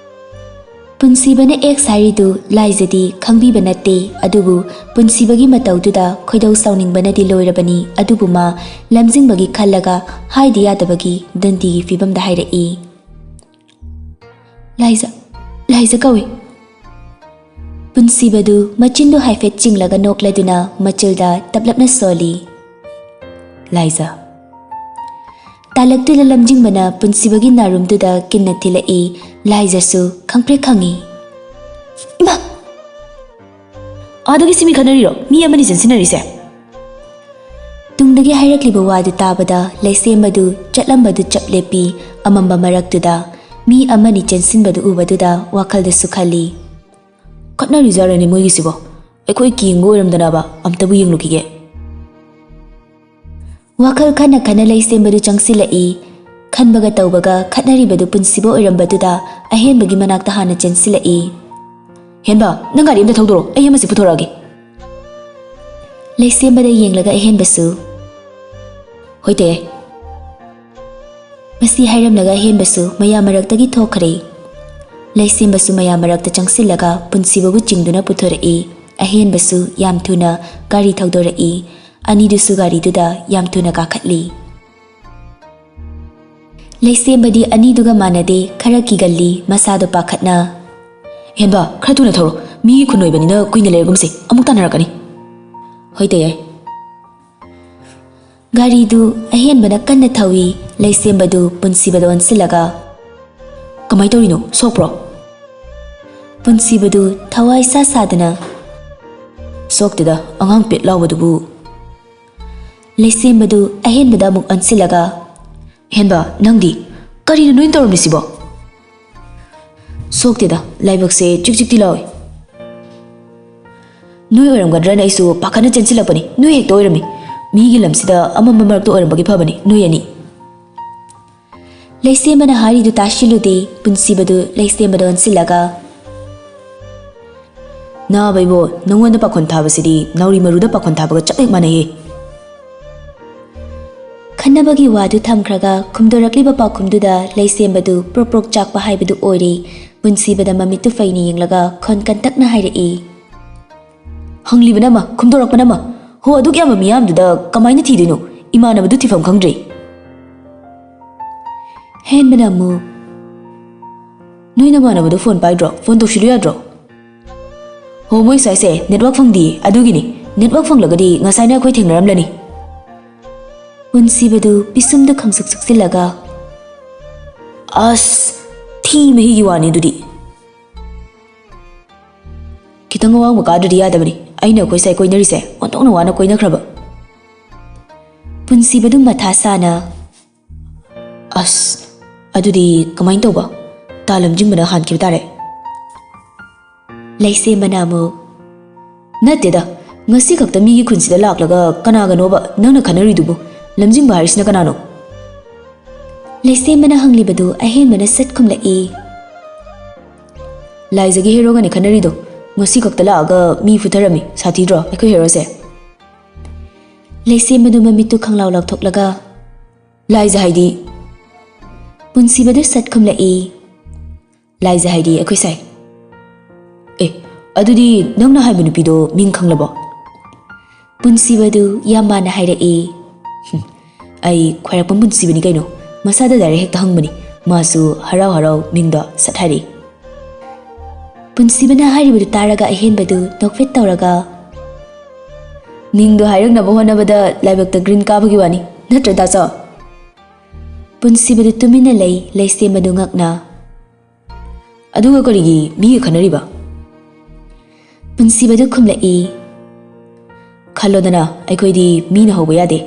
ꯄꯨꯟꯁꯤꯕꯅ ꯑꯦꯛꯁ ꯍꯥꯏꯔꯤꯗꯨ ꯂꯥꯏꯖꯗꯤ ꯈꯪꯕꯤꯕ ꯅꯠꯇꯦ, ꯑꯗꯨꯕꯨ ꯄꯨꯟꯁꯤꯕꯒꯤ ꯃꯇꯧꯗꯨꯗ ꯈꯣꯏꯗꯧ ꯁꯥꯎꯅꯤꯡꯕꯅꯗꯤ ꯂꯣꯏꯔꯕꯅꯤ꯫ ꯑꯗꯨꯕꯨ ꯃꯥ ꯂꯝꯖꯤꯡꯕꯒꯤ ꯈꯜꯂꯒ ꯍꯥꯏꯗꯤ ꯌꯥꯗꯕꯒꯤ ꯗꯟꯗꯤꯒꯤ ꯐꯤꯕꯝꯗ ꯍꯥꯏꯔꯛꯏ꯫ "ꯂꯥꯏꯖ, ꯂꯥꯏꯖ ꯀꯧꯏ꯫" ꯄꯨꯟꯁꯤꯕꯗꯨ ꯃꯆꯤꯟꯗꯨ ꯍꯥꯏꯐꯦꯠ ꯆꯤꯡꯂꯒ ꯅꯣꯛꯂꯗꯨꯅ ꯃꯆꯤꯜꯗ ꯇꯞꯂꯞꯅ ꯁꯣꯜꯂꯤ꯫ "ꯂꯥꯏꯖ꯫" ꯇꯥꯂꯛꯇꯨꯗ ꯂꯝꯖꯤꯡꯕꯅ ꯄꯨꯟꯁꯤꯕꯒꯤ ꯅꯥꯔꯨꯝꯗꯨꯗ ꯀꯤꯟꯅ ꯊꯤꯜꯂꯛꯏ꯫ ꯂꯥꯏꯖꯁꯨ ꯈꯪꯄ꯭ꯔꯦꯛ ꯈꯪꯉꯤ꯫ "ꯏꯃꯥ!" "ꯑꯥꯗꯒꯤ ꯁꯤꯃꯤ ꯈꯠꯅꯔꯤꯔꯣ? ꯃꯤ ꯑꯃꯅꯤ ꯆꯦꯟꯁꯤꯟꯅꯔꯤꯁꯦ?" ꯇꯨꯡꯗꯒꯤ ꯍꯥꯏꯔꯛꯂꯤꯕ ꯋꯥꯗꯨ ꯇꯥꯕꯗ ꯂꯩꯁꯦꯝꯕꯗꯨ ꯆꯠꯂꯝꯕꯗꯨ ꯆꯞ ꯂꯦꯞꯄꯤ꯫ ꯑꯃꯝꯕ ꯃꯔꯛꯇꯨꯗ ꯃꯤ ꯑꯃꯅꯤ ꯆꯦꯟꯁꯤꯟꯕꯗꯨ ꯎꯕꯗꯨꯗ ꯋꯥꯈꯜꯗꯁꯨ ꯈꯜꯂꯤ, "ꯈꯠꯅꯔꯤꯖꯥꯔꯅꯤ ꯃꯣꯏꯒꯤꯁꯤꯕꯣ? ꯑꯩꯈꯣꯏ ꯀꯤꯡꯕ ꯑꯣꯏꯔꯝꯗꯅꯕ ꯑꯝꯇꯕꯨ ꯌꯦꯡꯂꯨꯈꯤꯒꯦ꯫" ꯋꯥꯈꯜ ꯈꯟꯅ ꯈꯟꯅ ꯂꯩꯁꯦꯝꯕꯗꯨ ꯆꯪꯁꯤꯜꯂꯛꯏ꯫ ꯈꯟꯕꯒ ꯇꯧꯕꯒ ꯈꯠꯅꯔꯤꯕꯗꯨ ꯄꯨꯟꯁꯤꯕ ꯑꯣꯏꯔꯝꯕꯗꯨꯗ ꯑꯍꯦꯟꯕꯒꯤ ꯃꯅꯥꯛꯇ ꯍꯥꯟꯅ ꯆꯦꯟꯁꯤꯜꯂꯛꯏ꯫ "ꯍꯦꯟꯕ, ꯅꯪ ꯒꯥꯔꯤ ꯑꯝꯇ ꯊꯧꯗꯣꯔꯛꯑꯣ, ꯑꯩ ꯑꯃꯁꯤ ꯄꯨꯊꯣꯔꯛꯑꯒꯦ꯫" ꯂꯩꯁꯦꯝꯕꯗ ꯌꯦꯡꯂꯒ ꯑꯍꯦꯟꯕꯁꯨ, "ꯍꯣꯏ ꯇꯌꯥꯏ꯫" ꯃꯁꯤ ꯍꯥꯏꯔꯝꯂꯒ ꯑꯍꯦꯟꯕꯁꯨ ꯃꯌꯥꯝ ꯃꯔꯛꯇꯒꯤ ꯊꯣꯛꯈ꯭ꯔꯦ꯫ ꯂꯩꯁꯦꯝꯕꯁꯨ ꯃꯌꯥꯝ ꯃꯔꯛꯇ ꯆꯪꯁꯤꯜꯂꯒ ꯄꯨꯟꯁꯤꯕꯕꯨ ꯆꯤꯡꯗꯨꯅ ꯄꯨꯊꯣꯔꯛꯏ꯫ ꯑꯍꯦꯟꯕꯁꯨ ꯌꯥꯝ ꯊꯨꯅ ꯒꯥꯔꯤ ꯊꯧꯗꯣꯔꯛꯏ꯫ ꯑꯅꯤꯗꯨꯁꯨ ꯒꯥꯔꯤꯗꯨꯗ ꯌꯥꯝ ꯊꯨꯅ ꯀꯥꯈꯠꯂꯤ꯫ ꯂꯩꯁꯦꯝꯕꯗꯤ ꯑꯅꯤꯗꯨꯒ ꯃꯥꯟꯅꯗꯦ, ꯈꯔ ꯀꯤꯒꯜꯂꯤ, ꯃꯁꯥꯗꯣ ꯄꯥꯈꯠꯅ꯫ "ꯍꯦꯟꯕ, ꯈꯔ ꯊꯨꯅ ꯊꯧꯔꯣ, ꯃꯤꯒꯤ ꯈꯨꯟ ꯑꯣꯏꯕꯅꯤꯅ ꯀꯨꯏꯅ ꯂꯩꯔꯒꯨꯝꯁꯦ, ꯑꯃꯨꯛ ꯇꯥꯟꯅꯔꯛꯀꯅꯤ꯫" "ꯍꯣꯏ ꯇꯌꯥꯏ꯫" ꯒꯥꯔꯤꯗꯨ ꯑꯍꯦꯟꯕꯅ ꯀꯟꯅ ꯊꯧꯏ꯫ ꯂꯩꯁꯦꯝꯕꯗꯨ ꯄꯨꯟꯁꯤꯕꯗ ꯑꯣꯟꯁꯤꯜꯂꯒ, "ꯀꯃꯥꯏ ꯇꯧꯔꯤꯅꯣ? ꯁꯣꯛꯄ꯭ꯔꯣ?" ꯄꯨꯟꯁꯤꯕꯗꯨ ꯊꯋꯥꯏ ꯁꯥ ꯁꯥꯗꯅ, "ꯁꯣꯛꯇꯦꯗ, ꯑꯉꯥꯡ ꯄꯦꯠ ꯂꯥꯎꯕꯗꯨꯕꯨ"꯫ ꯂꯩꯁꯦꯝꯕꯗꯨ ꯑꯍꯦꯟꯕꯗ ꯑꯃꯨꯛ ꯑꯣꯟꯁꯤꯜꯂꯒ, "ꯍꯦꯟꯕ, ꯅꯪꯗꯤ? ꯀꯔꯤꯅꯣ ꯅꯣꯏꯅ ꯇꯧꯔꯝꯃꯤꯁꯤꯕꯣ?" "ꯁꯣꯛꯇꯦꯗ, ꯂꯥꯏꯕꯛꯁꯦ ꯆꯤꯛ ꯆꯤꯛꯇꯤ ꯂꯥꯎꯏ꯫ ꯅꯣꯏ ꯑꯣꯏꯔꯝꯒꯗ꯭ꯔꯅ ꯑꯩꯁꯨ ꯄꯥꯈꯠꯅ ꯆꯦꯟꯁꯤꯜꯂꯛꯄꯅꯤ, ꯅꯣꯏ ꯍꯦꯛꯇ ꯑꯣꯏꯔꯝꯃꯤ꯫ ꯃꯤꯒꯤ ꯂꯝꯁꯤꯗ ꯑꯃꯝꯕ ꯃꯔꯛꯇ ꯑꯣꯏꯔꯝꯕꯒꯤ ꯐꯕꯅꯤ, ꯅꯣꯏ ꯑꯅꯤ"꯫ ꯂꯩꯁꯦꯝꯕꯅ ꯍꯥꯏꯔꯤꯗꯨ ꯇꯥꯁꯤꯜꯂꯨꯗꯦ, ꯄꯨꯟꯁꯤꯕꯗꯨ ꯂꯩꯁꯦꯝꯕꯗ ꯑꯣꯟꯁꯤꯜꯂꯒ, "ꯅꯥꯕ ꯏꯕꯣ, ꯅꯉꯣꯟꯗ ꯄꯥꯈꯣꯟ ꯊꯥꯕꯁꯤꯗꯤ ꯅꯥꯎꯔꯤ ꯃꯔꯨꯗ ꯄꯥꯈꯣꯟ ꯊꯥꯕꯒ ꯆꯞ ꯍꯦꯛ ꯃꯥꯟꯅꯩꯌꯦ"꯫ ꯈꯟꯅꯕꯒꯤ ꯋꯥꯗꯨ ꯊꯝꯈ꯭ꯔꯒ ꯈꯨꯝꯗꯣꯔꯛꯂꯤꯕ ꯄꯥꯎꯈꯨꯝꯗꯨꯗ ꯂꯩꯁꯦꯝꯕꯗꯨ ꯄ꯭ꯔꯣꯛ ꯄ꯭ꯔꯣꯛ ꯆꯥꯛꯄ ꯍꯥꯏꯕꯗꯨ ꯑꯣꯏꯔꯦ꯫ ꯄꯨꯟꯁꯤꯕꯗ ꯃꯃꯤꯠꯇꯨ ꯐꯩꯅ ꯌꯦꯡꯂꯒ ꯈꯣꯟ ꯀꯟꯇꯛꯅ ꯍꯥꯏꯔꯛꯏ, "ꯍꯪꯂꯤꯕꯅ ꯑꯃ, ꯈꯨꯝꯗꯣꯔꯛꯄꯅ ꯑꯃ꯫ ꯍꯣ, ꯑꯗꯨꯛ ꯌꯥꯝꯕ ꯃꯤꯌꯥꯝꯗꯨꯗ ꯀꯃꯥꯏꯅ ꯊꯤꯗꯣꯏꯅꯣ? ꯏꯃꯥꯟꯅꯕꯗꯨ ꯊꯤꯐꯝ ꯈꯪꯗ꯭ꯔꯦ"꯫ ꯍꯦꯟꯕꯅ ꯑꯃꯨꯛ, "ꯅꯣꯏ ꯅꯃꯥꯟꯅꯕꯗꯣ ꯐꯣꯟ ꯄꯥꯏꯗ꯭ꯔꯣ? ꯐꯣꯟ ꯇꯧꯁꯤꯜꯂꯨ ꯌꯥꯗ꯭ꯔꯣ?" "ꯍꯣ, ꯃꯣꯏ ꯁ꯭ꯋꯥꯏꯁꯦ ꯅꯦꯠꯋꯥꯛ ꯐꯪꯗꯤꯌꯦ, ꯑꯗꯨꯒꯤꯅꯤ꯫ ꯅꯦꯠꯋꯥꯛ ꯐꯪꯂꯒꯗꯤ ꯉꯁꯥꯏꯅ ꯑꯩꯈꯣꯏ ꯊꯦꯡꯅꯔꯝꯂꯅꯤ"꯫ ꯄꯨꯟꯁꯤꯕꯗꯨ ꯄꯤꯁꯨꯝꯗꯨ ꯈꯪꯁꯨꯛ ꯁꯨꯛꯆꯤꯜꯂꯒ, "ꯑꯁ, ꯊꯤ ꯃꯍꯤꯒꯤ ꯋꯥꯅꯤ ꯑꯗꯨꯗꯤ꯫ ꯈꯤꯇꯪ ꯑꯋꯥꯡꯕ ꯀꯥꯗ꯭ꯔꯗꯤ ꯌꯥꯗꯕꯅꯤ꯫ ꯑꯩꯅ ꯑꯩꯈꯣꯏ ꯁꯥꯏ ꯀꯣꯏꯅꯔꯤꯁꯦ ꯑꯣꯟꯊꯣꯛꯅ ꯋꯥꯅ ꯀꯣꯏꯅꯈ꯭ꯔꯕ"꯫ ꯄꯨꯟꯁꯤꯕꯗꯨ ꯃꯊꯥ ꯁꯥꯅ, "ꯑꯁ, ꯑꯗꯨꯗꯤ ꯀꯃꯥꯏꯅ ꯇꯧꯕ? ꯇꯥ ꯂꯝꯖꯤꯡꯕꯅ ꯍꯥꯟꯈꯤꯕ ꯇꯥꯔꯦ"꯫ ꯂꯩꯁꯦꯝꯕꯅ ꯑꯃꯨꯛ, "ꯅꯠꯇꯦꯗ, ꯉꯁꯤ ꯈꯛꯇ ꯃꯤꯒꯤ ꯈꯨꯟꯁꯤꯗ ꯂꯥꯛꯂꯒ ꯀꯅꯥꯒꯅꯣꯕ ꯅꯪꯅ ꯈꯟꯅꯔꯤꯗꯨꯕꯨ? ꯂꯝꯖꯤꯡꯕ ꯍꯥꯏꯔꯤꯁꯤꯅ ꯀꯅꯥꯅꯣ?" ꯂꯩꯁꯦꯝꯕꯅ ꯍꯪꯂꯤꯕꯗꯨ ꯑꯍꯦꯟꯕꯅ ꯁꯠ ꯈꯨꯝꯂꯛꯏ, "ꯂꯥꯏꯖꯒꯤ ꯍꯦꯔꯣꯒꯅꯤ ꯈꯟꯅꯔꯤꯗꯣ꯫ ꯉꯁꯤ ꯈꯛꯇ ꯂꯥꯛꯑꯒ ꯃꯤ ꯐꯨꯊꯔꯝꯃꯤ꯫ ꯁꯥꯊꯤꯗ꯭ꯔꯣ ꯑꯩꯈꯣꯏ ꯍꯦꯔꯣꯁꯦ?" ꯂꯩꯁꯦꯝꯕꯗꯨ ꯃꯃꯤꯠꯇꯨ ꯈꯪꯂꯥꯎ ꯂꯥꯎꯊꯣꯛꯂꯒ, "ꯂꯥꯏꯖ ꯍꯥꯏꯗꯤ?" ꯄꯨꯟꯁꯤꯕꯗꯨ ꯁꯠ ꯈꯨꯝꯂꯛꯏ, "ꯂꯥꯏꯖ ꯍꯥꯏꯗꯤ ꯑꯩꯈꯣꯏ ꯁꯥꯏ"꯫ "ꯑꯦ, ꯑꯗꯨꯗꯤ ꯅꯪꯅ ꯍꯥꯏꯕ ꯅꯨꯄꯤꯗꯣ ꯃꯤꯡ ꯈꯪꯂꯕꯣ?" ꯄꯨꯟꯁꯤꯕꯗꯨ ꯌꯥꯝ ꯃꯥꯟꯅ ꯍꯥꯏꯔꯛꯏ, "ꯍꯨꯝ, ꯑꯩ ꯈ꯭ꯋꯥꯏꯔꯥꯛꯄꯝ ꯄꯨꯟꯁꯤꯕꯅꯤ ꯀꯩꯅꯣ"꯫ ꯃꯁꯥꯗ ꯗꯥꯏꯔꯦꯛ ꯍꯦꯛꯇ ꯍꯪꯕꯅꯤ꯫ ꯃꯥꯁꯨ ꯍꯔꯥꯎ ꯍꯔꯥꯎ ꯃꯤꯡꯗꯣ ꯁꯠ ꯍꯥꯏꯔꯛꯏ꯫ ꯄꯨꯟꯁꯤꯕꯅ ꯍꯥꯏꯔꯤꯕꯗꯨ ꯇꯥꯔꯒ ꯑꯍꯦꯟꯕꯗꯨ ꯅꯣꯛꯐꯦꯠ ꯇꯧꯔꯒ, "ꯃꯤꯡꯗꯣ ꯍꯥꯏꯔꯛꯅꯕ ꯍꯣꯠꯅꯕꯗ ꯂꯥꯏꯕꯛꯇ ꯒ꯭ꯔꯤꯟ ꯀꯥꯕꯒꯤ ꯋꯥꯅꯤ, ꯅꯠꯇ꯭ꯔ ꯗꯥꯆꯧ?" ꯄꯨꯟꯁꯤꯕꯗꯨ ꯇꯨꯃꯤꯟꯅ ꯂꯩ, ꯂꯩꯁꯦꯝꯕꯗꯨ ꯉꯛꯅ꯫ ꯑꯗꯨꯒ ꯀꯔꯤꯒꯤ ꯃꯤꯒ ꯈꯟꯅꯔꯤꯕ? ꯄꯨꯟꯁꯤꯕꯗꯨ ꯈꯨꯝꯂꯛꯏ, "ꯈꯜꯂꯣꯗꯅ, ꯑꯩꯈꯣꯏꯗꯤ ꯃꯤꯅ ꯍꯧꯕ ꯌꯥꯗꯦ꯫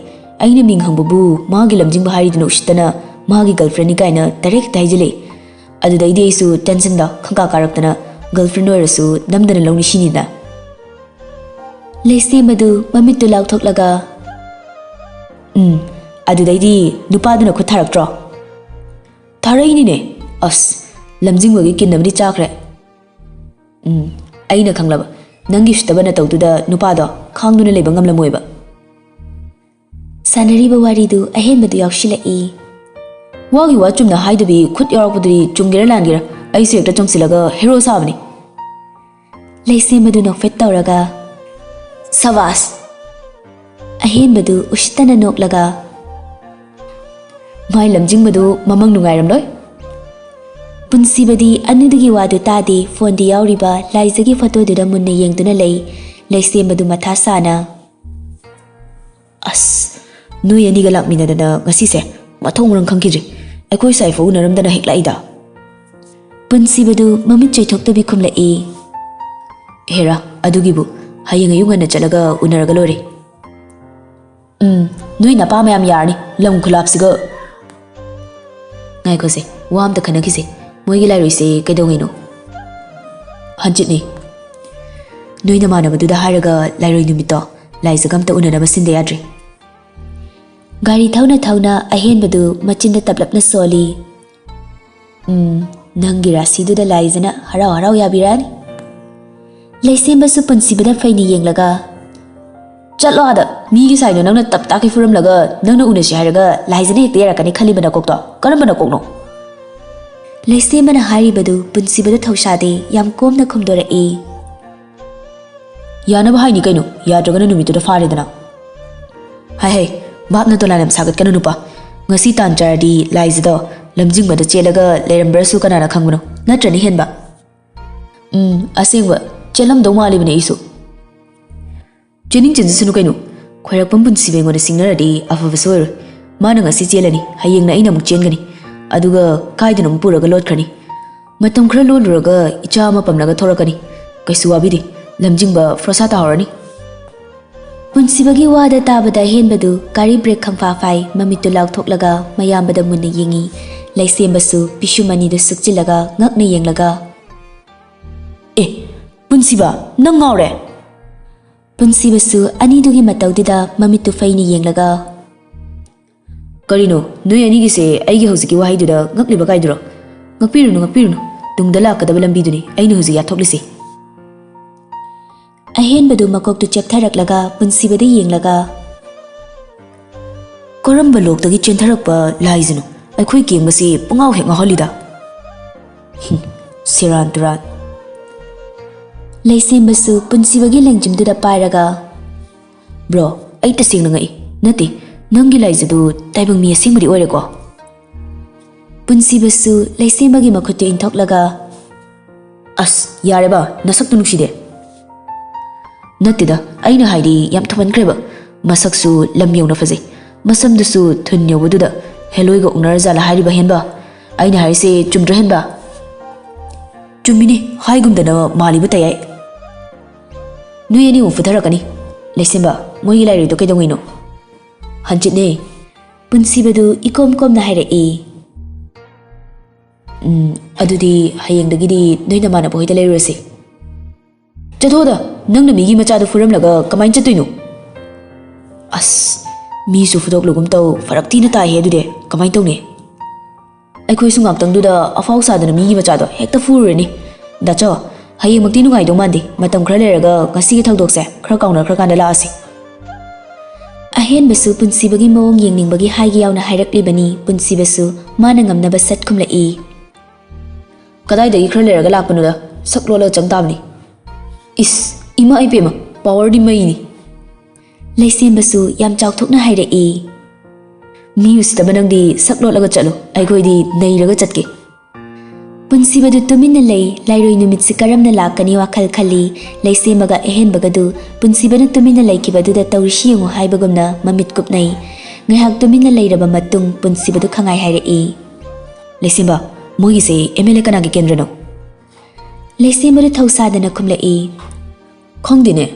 ꯑꯩꯅ ꯃꯤꯡ ꯍꯪꯕꯕꯨ ꯃꯥꯒꯤ ꯂꯝꯖꯤꯡꯕ ꯍꯥꯏꯔꯤꯗꯨꯅ ꯎꯁꯤꯠꯇꯅ ꯃꯥꯒꯤ girlfriendꯅꯤ ꯀꯥꯏꯅ direct ꯍꯦꯛꯇ ꯍꯥꯏꯖꯤꯜꯂꯛꯏ꯫ ꯑꯗꯨꯗꯩꯗꯤ ꯑꯩꯁꯨ tensionꯗ ꯈꯪꯀꯥ ꯀꯥꯔꯛꯇꯅ girlfriend ꯑꯣꯏꯔꯁꯨ ꯅꯝꯗꯅ ꯂꯧꯅꯤ ꯁꯤꯅꯤꯗ꯫" ꯂꯩꯁꯦꯝꯕꯗꯨ ꯃꯃꯤꯠꯇꯨ ꯂꯥꯎꯊꯣꯛꯂꯒ, "ꯎꯝ, ꯑꯗꯨꯗꯩꯗꯤ ꯅꯨꯄꯥꯗꯨꯅ ꯈꯨꯠ ꯊꯥꯔꯛꯇ꯭ꯔꯣ?" "ꯊꯥꯔꯛꯏꯅꯤꯅꯦ꯫ ꯑꯁ, ꯂꯝꯖꯤꯡꯕꯒꯤ ꯀꯤꯟ ꯑꯃꯗꯤ ꯆꯥꯈ꯭ꯔꯦ꯫" "ꯎꯝ, ꯑꯩꯅ ꯈꯪꯂꯕ꯫ ꯅꯪꯒꯤ ꯎꯁꯤꯠꯇꯕ ꯅꯇꯧꯗꯨꯗ ꯅꯨꯄꯥꯗꯣ ꯈꯥꯡꯗꯨꯅ ꯂꯩꯕ ꯉꯝꯂꯝꯃꯣꯏꯕ꯫" ꯁꯥꯟꯅꯔꯤꯕ ꯋꯥꯔꯤꯗꯨ ꯑꯍꯦꯟꯕꯗꯨ ꯌꯥꯎꯁꯤꯜꯂꯛꯏ꯫ "ꯋꯥꯒꯤ ꯋꯥ ꯆꯨꯝꯅ ꯍꯥꯏꯗꯕꯤ ꯈꯨꯠ ꯌꯥꯎꯔꯛꯄꯗꯨꯗꯤ ꯆꯨꯝꯒꯦꯔꯥ ꯂꯥꯟꯒꯦꯔꯥ, ꯑꯩꯁꯨ ꯍꯦꯛꯇ ꯆꯪꯁꯤꯜꯂꯒ hero ꯁꯥꯕꯅꯤ꯫" ꯂꯩꯁꯦꯝꯕꯗꯨ ꯅꯣꯛꯐꯦꯠ ꯇꯧꯔꯒ, "ꯁꯕꯥꯁ!" ꯑꯍꯦꯟꯕꯗꯨ ꯎꯁꯤꯠꯇꯅ ꯅꯣꯛꯂꯒ, "ꯃꯥꯏ ꯂꯝꯖꯤꯡꯕꯗꯨ ꯃꯃꯪ ꯅꯨꯡꯉꯥꯏꯔꯝꯂꯣꯏ꯫" ꯄꯨꯟꯁꯤꯕꯗꯤ ꯑꯅꯤꯗꯨꯒꯤ ꯋꯥꯗꯨ ꯇꯥꯗꯦ, phoneꯗ ꯌꯥꯎꯔꯤꯕ ꯂꯥꯏꯖꯒꯤ photoꯗꯨꯗ ꯃꯨꯟꯅ ꯌꯦꯡꯗꯨꯅ ꯂꯩ꯫ ꯂꯩꯁꯦꯝꯕꯗꯨ ꯃꯊꯥ ꯁꯥꯅ, "ꯑꯁ, ꯅꯣꯏ ꯑꯅꯤꯒ ꯂꯥꯛꯃꯤꯟꯅꯗꯅ ꯉꯁꯤꯁꯦ ꯃꯊꯣꯡ ꯃꯔꯝ ꯈꯪꯈꯤꯗ꯭ꯔꯤ꯫ ꯑꯩꯈꯣꯏ ꯁꯥꯏꯐꯥꯎ ꯎꯅꯔꯝꯗꯅ ꯍꯦꯛ ꯂꯥꯛꯏꯗ꯫" ꯄꯨꯟꯁꯤꯕꯗꯨ ꯃꯃꯤꯠ ꯆꯣꯏꯊꯣꯛꯇꯕꯤ ꯈꯨꯝꯂꯛꯏ, "ꯍꯦꯔꯥ, ꯑꯗꯨꯒꯤꯕꯨ ꯍꯌꯦꯡ ꯑꯌꯨꯛ ꯉꯟꯅ ꯆꯠꯂꯒ ꯎꯅꯔꯒ ꯂꯣꯏꯔꯦ꯫" "ꯎꯝ, ꯅꯣꯏ ꯅꯄꯥ ꯃꯌꯥꯝ ꯌꯥꯔꯅꯤ, ꯂꯝ ꯈꯨꯂꯥꯞꯁꯤꯒ꯫" "ꯉꯥꯏꯈꯣꯁꯦ, ꯋꯥ ꯑꯝꯇ ꯈꯟꯅꯈꯤꯁꯦ꯫ ꯃꯣꯏꯒꯤ ꯂꯥꯏꯔꯣꯏꯁꯦ ꯀꯩꯗꯧꯉꯩꯅꯣ?" "ꯍꯟꯆꯤꯠꯅꯤ꯫" "ꯅꯣꯏ ꯅꯃꯥꯟꯅꯕꯗꯨꯗ ꯍꯥꯏꯔꯒ ꯂꯥꯏꯔꯣꯏ ꯅꯨꯃꯤꯠꯇꯣ ꯂꯥꯏꯖꯒ ꯑꯝꯇ ꯎꯅꯅꯕ ꯁꯤꯟꯗ ꯌꯥꯗ꯭ꯔꯦ꯫" ꯒꯥꯔꯤ ꯊꯧꯅ ꯊꯧꯅ ꯑꯍꯦꯟꯕꯗꯨ ꯃꯆꯤꯟꯗ ꯇꯞꯂꯞꯅ ꯁꯣꯜꯂꯤ꯫ "ꯎꯝ, ꯅꯪꯒꯤ ꯔꯥꯁꯤꯗꯨꯗ ꯂꯥꯏꯖꯅ ꯍꯔꯥꯎ ꯍꯔꯥꯎ ꯌꯥꯕꯤꯔꯛꯑꯅꯤ꯫" ꯂꯩꯁꯦꯝꯕꯁꯨ ꯄꯨꯟꯁꯤꯕꯗ ꯐꯩꯅ ꯌꯦꯡꯂꯒ, "ꯆꯠꯂꯣ ꯑꯥꯗ, ꯃꯤꯒꯤ ꯁꯥꯏꯗꯣ ꯅꯪꯅ ꯇꯞ ꯇꯥꯈꯩ ꯐꯨꯔꯝꯂꯒ ꯅꯪꯅ ꯎꯅꯁꯤ ꯍꯥꯏꯔꯒ ꯂꯥꯏꯖꯅ ꯍꯦꯛꯇ ꯌꯥꯔꯛꯀꯅꯤ ꯈꯜꯂꯤꯕ ꯅꯀꯣꯛꯇꯣ ꯀꯔꯝꯕ ꯅꯀꯣꯛꯅꯣ?" ꯂꯩꯁꯦꯝꯕꯅ ꯍꯥꯏꯔꯤꯕꯗꯨ ꯄꯨꯟꯁꯤꯕꯗ ꯊꯧꯁꯥꯗꯦ, ꯌꯥꯝ ꯀꯣꯝꯅ ꯈꯨꯝꯗꯣꯔꯛꯏ꯫ "ꯌꯥꯅꯕ ꯍꯥꯏꯅꯤ ꯀꯩꯅꯣ, ꯌꯥꯗ꯭ꯔꯒꯅ ꯅꯨꯃꯤꯠꯇꯨꯗ ꯐꯥꯔꯦꯗꯅ꯫" "ꯍꯥꯏ ꯍꯥꯏ, ꯚꯥꯞꯅ ꯗꯣꯂꯥꯟ ꯌꯥꯝ ꯁꯥꯒꯠꯀꯅꯨ ꯅꯨꯄꯥ꯫ ꯉꯁꯤ ꯇꯥꯟ ꯆꯥꯔꯗꯤ ꯂꯥꯏꯖꯗꯣ ꯂꯝꯖꯤꯡꯕꯗ ꯆꯦꯜꯂꯒ ꯂꯩꯔꯝꯕ꯭ꯔꯁꯨ ꯀꯅꯥꯅ ꯈꯪꯕꯅꯣ, ꯅꯠꯇ꯭ꯔꯅꯦ ꯍꯦꯟꯕ?" "ꯎꯝ, ꯑꯁꯦꯡꯕ, ꯆꯦꯜꯂꯝꯗꯧ ꯃꯥꯜꯂꯤꯕꯅꯦ ꯑꯩꯁꯨ꯫" "ꯆꯦꯅꯤꯡ ꯆꯦꯟꯖꯁꯅꯨ ꯀꯩꯅꯣ꯫ ꯈ꯭ꯋꯥꯏꯔꯥꯛꯄꯝ ꯄꯨꯟꯁꯤꯕ ꯑꯩꯉꯣꯟꯗ ꯁꯤꯡꯅꯔꯗꯤ ꯑꯐꯕꯁꯨ ꯑꯣꯏꯔꯣꯏ꯫ ꯃꯥꯅ ꯉꯁꯤ ꯆꯦꯜꯂꯅꯤ, ꯍꯌꯦꯡꯅ ꯑꯩꯅ ꯑꯃꯨꯛ ꯆꯦꯟꯒꯅꯤ꯫ ꯑꯗꯨꯒ ꯀꯥꯏꯗꯅꯣ ꯑꯃꯨꯛ ꯄꯨꯔꯒ ꯂꯣꯠꯈ꯭ꯔꯅꯤ꯫ "ꯃꯇꯝ ꯈꯔ ꯂꯣꯜꯂꯨꯔꯒ ꯏꯆꯥ ꯑꯃ ꯄꯝꯂꯒ ꯊꯣꯔꯛꯀꯅꯤ꯫ ꯀꯩꯁꯨ ꯋꯥꯕꯤꯗꯦ, ꯂꯝꯖꯤꯡꯕ ꯐ꯭ꯔꯣꯁꯥ ꯇꯥꯍꯧꯔꯅꯤ꯫" ꯄꯨꯟꯁꯤꯕꯒꯤ ꯋꯥꯗ ꯇꯥꯕꯗ ꯑꯍꯦꯟꯕꯗꯨ ꯒꯥꯔꯤ ꯕ꯭ꯔꯦꯛ ꯈꯪꯐꯥ ꯐꯥꯏ, ꯃꯃꯤꯠꯇꯨ ꯂꯥꯎꯊꯣꯛꯂꯒ ꯃꯌꯥꯝꯕꯗ ꯃꯨꯟꯅ ꯌꯦꯡꯉꯤ꯫ ꯂꯩꯁꯦꯝꯕꯁꯨ ꯄꯤꯁꯨꯝ ꯑꯅꯤꯗꯨ ꯁꯨꯛꯆꯤꯜꯂꯒ ꯉꯛꯅ ꯌꯦꯡꯂꯒ, "ꯑꯦ, ꯄꯨꯟꯁꯤꯕ, ꯅꯪ ꯉꯥꯎꯔꯦ?" ꯄꯨꯟꯁꯤꯕꯁꯨ ꯑꯅꯤꯗꯨꯒꯤ ꯃꯇꯧꯗꯨꯗ ꯃꯃꯤꯠꯇꯨ ꯐꯩꯅ ꯌꯦꯡꯂꯒ, "ꯀꯔꯤꯅꯣ, ꯅꯣꯏ ꯑꯅꯤꯒꯤꯁꯦ ꯑꯩꯒꯤ ꯍꯧꯖꯤꯛꯀꯤ ꯋꯥꯍꯩꯗꯨꯗ ꯉꯛꯂꯤꯕ ꯀꯥꯏꯗꯨꯔꯣ? ꯉꯛꯄꯤꯔꯨꯅꯨ, ꯉꯛꯄꯤꯔꯨꯅꯨ꯫ ꯇꯨꯡꯗ ꯂꯥꯛꯀꯗꯕ ꯂꯝꯕꯤꯗꯨꯅꯤ ꯑꯩꯅ ꯍꯧꯖꯤꯛ ꯌꯥꯊꯣꯛꯂꯤꯁꯤ꯫" ꯑꯍꯦꯟꯕꯗꯨ ꯃꯀꯣꯛꯇꯨ ꯆꯦꯞꯊꯔꯛꯂꯒ ꯄꯨꯟꯁꯤꯕꯗ ꯌꯦꯡꯂꯒ, "ꯀꯔꯝꯕ ꯂꯣꯛꯇꯒꯤ ꯆꯦꯟꯊꯔꯛꯄ ꯂꯥꯏꯁꯤꯅꯣ? ꯑꯩꯈꯣꯏ ꯀꯦꯡꯕꯁꯤ ꯄꯨꯡꯉꯥꯎ ꯍꯦꯛ ꯉꯥꯎꯍꯜꯂꯤꯗ꯫ ꯍꯨꯝ, ꯁꯦꯔꯥꯟ ꯇꯨꯔꯥꯟ꯫" ꯂꯩꯁꯦꯝꯕꯁꯨ ꯄꯨꯟꯁꯤꯕꯒꯤ ꯂꯦꯡꯖꯨꯝꯗꯨꯗ ꯄꯥꯏꯔꯒ, "ꯕ꯭ꯔꯣ, ꯑꯩ ꯇꯁꯦꯡꯅ ꯉꯛꯏ꯫ ꯅꯠꯇꯦ, ꯅꯪꯒꯤ ꯂꯥꯏꯖꯗꯨ ꯇꯥꯏꯕꯪ ꯃꯤ ꯑꯁꯦꯡꯕꯗꯤ ꯑꯣꯏꯔꯦꯀꯣ?" ꯄꯨꯟꯁꯤꯕꯁꯨ ꯂꯩꯁꯦꯝꯕꯒꯤ ꯃꯈꯨꯠꯇꯨ ꯏꯟꯊꯣꯛꯂꯒ, "ꯑꯁ, ꯌꯥꯔꯦꯕ, ꯅꯁꯛꯇꯨ ꯅꯨꯡꯁꯤꯗꯦ꯫" "ꯅꯠꯇꯦꯗ, ꯑꯩꯅ ꯍꯥꯏꯗꯤ ꯌꯥꯝ ꯊꯨꯃꯟꯈ꯭ꯔꯦꯕ꯫ ꯃꯁꯛꯁꯨ ꯂꯝ ꯌꯧꯅ ꯐꯖꯩ, ꯃꯁꯝꯗꯨꯁꯨ ꯊꯨꯟ ꯌꯧꯕꯗꯨꯗ ꯍꯦꯂꯣꯏꯒ ꯎꯅꯔꯖꯥꯠꯂ ꯍꯥꯏꯔꯤꯕ ꯍꯦꯟꯕ? ꯑꯩꯅ ꯍꯥꯏꯔꯤꯁꯦ ꯆꯨꯝꯗ꯭ꯔꯣ ꯍꯦꯟꯕ?" "ꯆꯨꯝꯃꯤꯅꯦ, ꯍꯥꯏꯒꯨꯝꯗꯅ ꯃꯥꯜꯂꯤꯕ ꯇꯌꯥꯏ꯫ ꯅꯣꯏ ꯑꯅꯤꯃꯨꯛ ꯐꯨꯊꯔꯛꯀꯅꯤ꯫ ꯂꯩꯁꯦꯝꯕ, ꯃꯣꯏꯒꯤ ꯂꯥꯏꯔꯣꯏꯗꯣ ꯀꯩꯗꯧꯉꯩꯅꯣ?" "ꯍꯟꯆꯤꯠꯅꯦ꯫" ꯄꯨꯟꯁꯤꯕꯗꯨ ꯏꯀꯣꯝ ꯀꯣꯝꯅ ꯍꯥꯏꯔꯛꯏ꯫ "ꯎꯝ, ꯑꯗꯨꯗꯤ ꯍꯌꯦꯡꯗꯒꯤꯗꯤ ꯅꯣꯏ ꯅꯃꯥꯟꯅꯕ ꯍꯣꯏꯗ ꯂꯩꯔꯨꯔꯁꯤ꯫" "ꯆꯠꯊꯣꯛꯑꯗ, ꯅꯪꯅ ꯃꯤꯒꯤ ꯃꯆꯥꯗꯨ ꯐꯨꯔꯝꯂꯒ ꯀꯃꯥꯏꯅ ꯆꯠꯇꯣꯏꯅꯣ?" "ꯑꯁ, ꯃꯤꯁꯨ ꯐꯨꯗꯣꯛꯂꯨꯒꯨꯝ ꯇꯧ, ꯐꯔꯛ ꯊꯤꯅ ꯇꯥꯏꯍꯦ꯫ ꯑꯗꯨꯗꯤ ꯀꯃꯥꯏꯅ ꯇꯧꯅꯤ? ꯑꯩꯈꯣꯏꯁꯨ ꯉꯥꯛꯇꯪꯗꯨꯗ ꯑꯐꯥꯎ ꯁꯥꯗꯅ ꯃꯤꯒꯤ ꯃꯆꯥꯗꯣ ꯍꯦꯛꯇ ꯐꯨꯔꯨꯔꯅꯤ꯫ ꯗꯥꯆꯧ, ꯍꯌꯦꯡꯃꯛꯇꯤ ꯅꯨꯡꯉꯥꯏꯗꯧ ꯃꯥꯟꯗꯦ꯫ ꯃꯇꯝ ꯈꯔ ꯂꯩꯔꯒ ꯉꯁꯤꯒꯤ ꯊꯧꯗꯣꯛꯁꯦ ꯈꯔ ꯀꯥꯎꯅꯈ꯭ꯔꯀꯥꯟꯗ ꯂꯥꯛꯑꯁꯤ꯫" ꯑꯍꯦꯟꯕꯁꯨ ꯄꯨꯟꯁꯤꯕꯒꯤ ꯃꯑꯣꯡ ꯌꯦꯡꯅꯤꯡꯕꯒꯤ ꯍꯥꯏꯒꯦ ꯌꯥꯎꯅ ꯍꯥꯏꯔꯛꯂꯤꯕꯅꯤ꯫ ꯄꯨꯟꯁꯤꯕꯁꯨ ꯃꯥꯅ ꯉꯝꯅꯕ ꯁꯠ ꯈꯨꯝꯂꯛꯏ꯫ "ꯀꯗꯥꯏꯗꯒꯤ ꯈꯔ ꯂꯩꯔꯒ ꯂꯥꯛꯄꯅꯣꯗ, ꯁꯛ ꯂꯣꯜꯂꯒ ꯆꯪ ꯇꯥꯕꯅꯤ꯫" "ꯏꯁ, ꯏꯃꯥ ꯏꯕꯦꯝꯃ, ꯄꯋꯥꯔꯗꯤ ꯃꯩꯅꯤ꯫" ꯂꯩꯁꯦꯝꯕꯁꯨ ꯌꯥꯝ ꯆꯥꯎꯊꯣꯛꯅ ꯍꯥꯏꯔꯛꯏ꯫ "ꯃꯤ ꯎꯁꯤꯠꯇꯕ ꯅꯪꯗꯤ ꯁꯛ ꯂꯣꯠꯂꯒ ꯆꯠꯂꯨ, ꯑꯩꯈꯣꯏꯗꯤ ꯅꯩꯔꯒ ꯆꯠꯀꯦ꯫" ꯄꯨꯟꯁꯤꯕꯗꯨ ꯇꯨꯃꯤꯟꯅ ꯂꯩ꯫ ꯂꯥꯏꯔꯣꯏ ꯅꯨꯃꯤꯠꯁꯤ ꯀꯔꯝꯅ ꯂꯥꯛꯀꯅꯤ ꯋꯥꯈꯜ ꯈꯜꯂꯤ꯫ ꯂꯩꯁꯦꯝꯕꯒ ꯑꯍꯦꯟꯕꯒꯗꯨ ꯄꯨꯟꯁꯤꯕꯅ ꯇꯨꯃꯤꯟꯅ ꯂꯩꯈꯤꯕꯗꯨꯗ ꯇꯧꯔꯤꯁꯤ ꯌꯦꯡꯉꯨ ꯍꯥꯏꯕꯒꯨꯝꯅ ꯃꯃꯤꯠ ꯀꯨꯞꯅꯩ꯫ ꯉꯥꯏꯍꯥꯛ ꯇꯨꯃꯤꯟꯅ ꯂꯩꯔꯕ ꯃꯇꯨꯡ ꯄꯨꯟꯁꯤꯕꯗꯨ ꯈꯪꯉꯥꯏ ꯍꯥꯏꯔꯛꯏ꯫ "ꯂꯩꯁꯦꯝꯕ, "ꯃꯣꯏꯒꯤꯁꯦ ꯑꯦꯝ ꯑꯦꯜ ꯑꯦ ꯀꯅꯥꯒꯤ ꯀꯦꯟꯗ꯭ꯔꯅꯣ?" ꯂꯩꯁꯦꯝꯕꯗꯨ ꯊꯧꯁꯥꯗꯅ ꯈꯨꯝꯂꯛꯏ꯫ "ꯈꯪꯗꯦꯅꯦ꯫"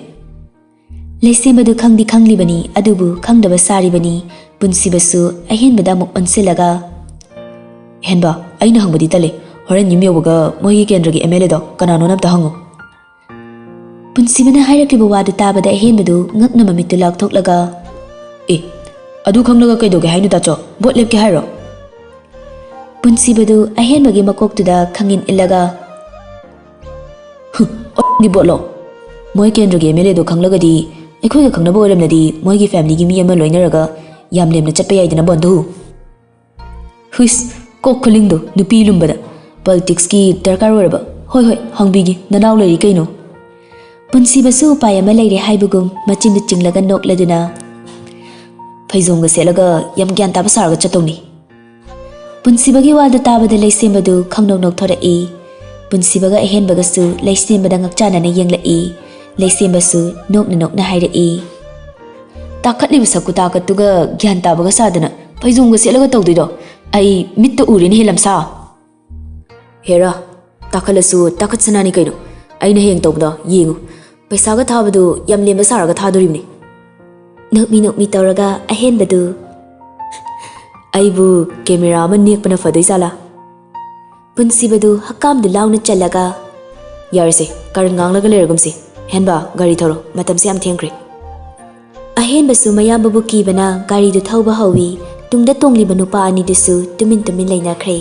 ꯂꯩꯁꯦꯝꯕꯗꯨ ꯈꯪꯗꯤ ꯈꯪꯂꯤꯕꯅꯤ, ꯑꯗꯨꯕꯨ ꯈꯪꯗꯕ ꯁꯥꯔꯤꯕꯅꯤ꯫ ꯄꯨꯟꯁꯤꯕꯁꯨ ꯑꯍꯦꯟꯕꯗ ꯑꯃꯨꯛ ꯑꯣꯟꯁꯤꯜꯂꯒ, "ꯑꯍꯦꯟꯕ, ꯑꯩꯅ ꯍꯪꯕꯗꯤ ꯇꯜꯂꯦ꯫ ꯍꯣꯔꯦꯟ ꯌꯨꯝ ꯌꯧꯕꯒ ꯃꯣꯏꯒꯤ ꯀꯦꯟꯗ꯭ꯔꯒꯤ ꯑꯦꯝ ꯑꯦꯜ ꯑꯦꯗꯣ ꯀꯅꯥꯅꯣꯅ ꯑꯝꯇ ꯍꯪꯉꯨ꯫" ꯄꯨꯟꯁꯤꯕꯅ ꯍꯥꯏꯔꯛꯂꯤꯕ ꯋꯥꯗꯨ ꯇꯥꯕꯗ ꯑꯍꯦꯟꯕꯗꯨ ꯉꯛꯅ ꯃꯃꯤꯠꯇꯨ ꯂꯥꯎꯊꯣꯛꯂꯒ, "ꯑꯦ, ꯑꯗꯨ ꯈꯪꯂꯒ ꯀꯩꯗꯧꯒꯦ ꯍꯥꯏꯅꯣ ꯇꯥꯆꯧ? ꯚꯣꯠ ꯂꯦꯞꯀꯦ ꯍꯥꯏꯔꯣ?" ꯄꯨꯟꯁꯤꯕꯗꯨ ꯑꯍꯦꯟꯕꯒꯤ ꯃꯀꯣꯛꯇꯨꯗ ꯈꯪꯏꯟ ꯏꯜꯂꯒ, "ꯍꯨꯝ, ꯑꯣꯟꯗꯤ ꯚꯣꯠꯂꯣ? ꯃꯣꯏ ꯀꯦꯟꯗ꯭ꯔꯒꯤ ꯑꯦꯝ ꯑꯦꯜ ꯑꯦꯗꯣ ꯈꯪꯂꯒꯗꯤ, ꯑꯩꯈꯣꯏꯒ ꯈꯪꯅꯕ ꯑꯣꯏꯔꯝꯂꯗꯤ ꯃꯣꯏꯒꯤ ꯐꯦꯃꯤꯂꯤꯒꯤ ꯃꯤ ꯑꯃ ꯂꯣꯏꯅꯔꯒ ꯌꯥꯝ ꯂꯦꯝꯅ ꯆꯠꯄ ꯌꯥꯏꯗꯅ ꯕꯣꯟꯗꯨ꯫" ꯍꯨꯏꯁ, ꯀꯣꯛ ꯈꯨꯂꯤꯡꯗꯣ ꯅꯨꯄꯤ ꯂꯨꯝꯕꯗ ꯄꯣꯂꯤꯇꯤꯛꯁꯀꯤ ꯗꯔꯀꯥꯔ ꯑꯣꯏꯔꯕ? ꯍꯣꯏ, ꯍꯣꯏ, ꯍꯪꯕꯤꯒꯦ, ꯅꯅꯥꯎ ꯂꯩꯔꯤ ꯀꯩꯅꯣ꯫ ꯄꯨꯟꯁꯤꯕꯁꯨ ꯎꯄꯥꯏ ꯑꯃ ꯂꯩꯔꯦ ꯍꯥꯏꯕꯒꯨꯝ ꯃꯆꯤꯟꯗꯨ ꯆꯤꯡꯂꯒ ꯅꯣꯛꯂꯗꯨꯅ, "ꯐꯩꯖꯣꯝꯒ ꯁꯦꯠꯂꯒ ꯌꯥꯝ ꯒ꯭ꯌꯥꯟ ꯇꯥꯕ ꯁꯥꯔꯒ ꯆꯠꯇꯧꯅꯤ꯫" ꯄꯨꯟꯁꯤꯕꯒꯤ ꯋꯥꯗꯨ ꯇꯥꯕꯗ ꯂꯩꯁꯦꯝꯕꯗꯨ ꯈꯪꯅꯣꯛ ꯅꯣꯛꯊꯣꯔꯛꯏ꯫ ꯄꯨꯟꯁꯤꯕꯒ ꯑꯍꯦꯟꯕꯒꯁꯨ ꯂꯩꯁꯦꯝꯕꯗ ꯉꯛꯆꯥꯅꯅ ꯌꯦꯡꯂꯛꯏ꯫ ꯂꯩꯁꯦꯝꯕꯁꯨ ꯅꯣꯛꯅ ꯅꯣꯛꯅ ꯍꯥꯏꯔꯛꯏ, "ꯇꯥꯈꯠꯂꯤꯕ ꯁꯛ ꯈꯨꯇꯥꯈꯠꯇꯨꯒ ꯒ꯭ꯌꯥꯟ ꯇꯥꯕꯒ ꯁꯥꯗꯅ ꯐꯩꯖꯣꯝꯒ ꯁꯦꯠꯂꯒ ꯇꯧꯗꯣꯏꯗꯣ ꯑꯩ ꯃꯤꯠꯇ ꯎꯔꯦꯅꯦ ꯍꯦ ꯂꯝꯁꯥ!" "ꯍꯦꯔꯥ, ꯇꯥꯈꯠꯂꯁꯨ ꯇꯥꯈꯠꯁꯅꯥꯅꯤ ꯀꯩꯅꯣ꯫ ꯑꯩꯅ ꯍꯌꯦꯡ ꯇꯧꯕꯗꯣ ꯌꯦꯡꯉꯨ꯫ ꯄꯩꯁꯥꯒ ꯊꯥꯕꯗꯨ ꯌꯥꯝ ꯂꯦꯝꯕ ꯁꯥꯔꯒ ꯊꯥꯗꯣꯔꯤꯕꯅꯤ꯫" ꯅꯣꯛꯃꯤ ꯅꯣꯛꯃꯤ ꯇꯧꯔꯒ ꯑꯍꯦꯟꯕꯗꯨ, "ꯑꯩꯕꯨ ꯀꯦꯃꯦꯔꯥ ꯑꯃ ꯅꯦꯛꯄꯅ ꯐꯗꯣꯏ ꯖꯥꯠꯂꯥ?" ꯄꯨꯟꯁꯤꯕꯗꯨ ꯍꯛꯀꯥꯝꯗꯨ ꯂꯥꯎꯅ ꯆꯜꯂꯒ, "ꯌꯥꯔꯦꯁꯦ, ꯀꯔꯟ ꯉꯥꯡꯂꯒ ꯂꯩꯔꯒꯨꯝꯁꯦ꯫ ꯍꯦꯟꯕ, ꯒꯥꯔꯤ ꯊꯧꯔꯣ, ꯃꯇꯝꯁꯦ ꯌꯥꯝ ꯊꯦꯡꯈ꯭ꯔꯦ꯫" ꯑꯍꯦꯟꯕꯁꯨ ꯃꯌꯥꯝꯕꯕꯨ ꯀꯤꯕꯅ ꯒꯥꯔꯤꯗꯨ ꯊꯧꯕ ꯍꯧꯏ꯫ ꯇꯨꯡꯗ ꯇꯣꯡꯂꯤꯕ ꯅꯨꯄꯥ ꯑꯅꯤꯗꯨꯁꯨ ꯇꯨꯃꯤꯟ ꯇꯨꯃꯤꯟ ꯂꯩꯅꯈ꯭ꯔꯦ꯫